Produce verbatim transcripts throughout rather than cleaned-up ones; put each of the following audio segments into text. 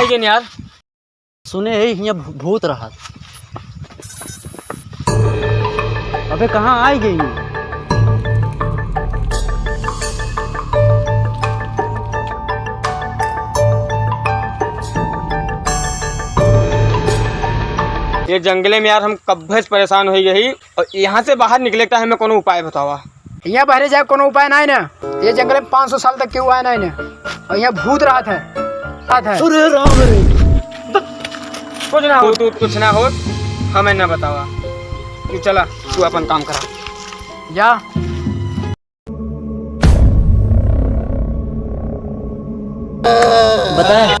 लेकिन यार, सुने है हियाँ भू-, भूत रहत। अबे कहाँ आइ गई? ये जंगले में यार हम कब्बे से परेशान होइ गई, और यहाँ से बाहर निकले का हमें कोनो उपाय बतावा। यहाँ बहरे जाए कोनो उपाय नाहीं ना। ये जंगल में पाँच सौ साल तक केहू आया नाहीं ना। और यहाँ भूत रहत है, रहत है। अरे राम रे। कुछ ना हो, तू कुछ ना हो, हमें ना बतावा। तू चला, तू अपन काम करा। जा। बता।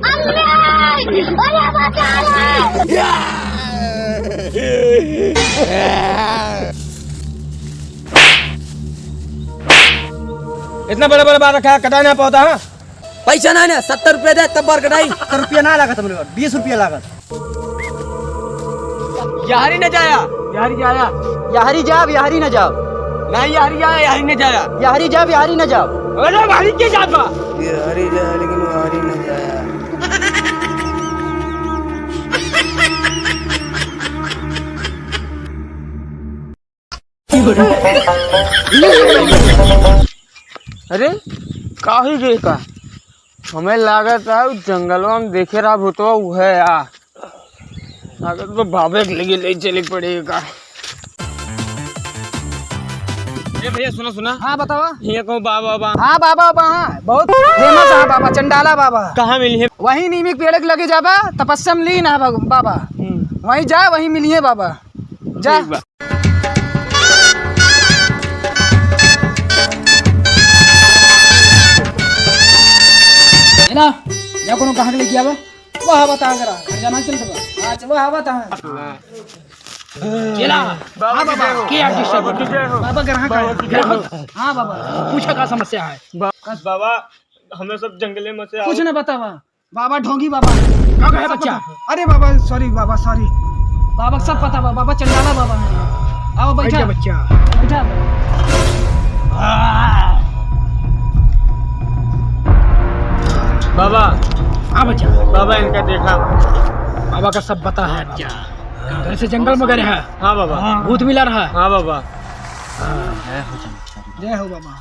इतना बड़ा बड़ा बार रखा है, कटाई ना पौधा, हाँ? पैसा ना, ना, सत्तर रुपया दे, तब बार कटाई। सत्तर रुपया ना लागत हमरे पास, बीस रुपया लागत। याहरी न जाया। याहरी जाया। याहरी जाब, याहरी न जाब। नहीं, याहरी जाया, याहरी न जाया। याहरी जाब, याहरी न जाब। अरे, याहरी के जात बा? याहरी जाया, लेकिन याहरी न जाया। अरे, का हुइ गए का? हमें लागत है, उ जंगलवा में देखे रहा भूतवा, उहे आ। लागत तो बाबे के लगे ले चले पड़ेगा। ए भैया, सुना, सुना। हाँ, बतावा। ये कहूँ बाबा, बाबा। हाँ, बाबा, बाबा, हाँ। बहुत famous है बाबा, चंडाला बाबा। कहाँ मिली है? वहीं नीम के पेड़ के लगे जाबा, तपस्या में लीन है बाबा। हम्म। वहीं जा, वहीं मिलिए बाबा। जा। ठीक बा। ए ना, या कोनो कहाँ के लेके आवा? वह बता करा, घर जाना चल बा। आज वह बता। चला। बाबा हाँ बाबा, की जय हो। के आर्टिस्ट है? बाबा की जय हो। बाबा ग्राहक है। बाबा की जय हो। ग्राहक। हाँ बाबा, पूछा का समस्या है? बा-, बाबा, हमें सब जंगले में से कुछ आओ। ना बतावा। बाबा ढोंगी बाबा। का कहे सब बच्चा? पता। अरे बाबा, sorry बाबा, sorry। बाबा सब पता बा, बाबा चंडाला बाबा है। आओ बैठा। बैठा बच्चा। बैठा। बाबा। हाँ बच्चा। बाबा इनका देखा। बाबा का सब पता है। अच्छा। घर से जंगल में गए हैं। हाँ बाबा। हाँ। भूत मिला रहा। हाँ बाबा। जय हो बाबा।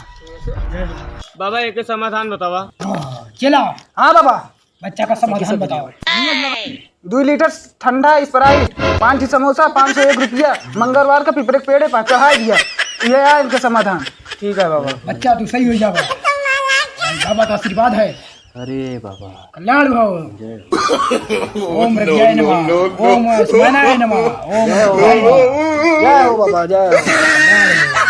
जय हो। बाबा, एक समाधान बतावा। हाँ, चला। हाँ बाबा। बच्चा का समाधान बताओ। दुइ लीटर ठंडा Sprite, पाँच ठे समोसा, पाँच सौ एक रुपया, मंगलवार का पीपरे के पेड़े पर चढ़ाइ दिया। ये है इनका समाधान। ठीक है बाबा। बच्चा तू सही होइ जाबा। बाबा का आशीर्वाद है। अरे बाबा। कल्याण भव। जय हो। ओम रज्याय नमः, ओम सुमनाय नमः, ओम जय हो। रज्याय नमः। जय हो बाबा, जय हो।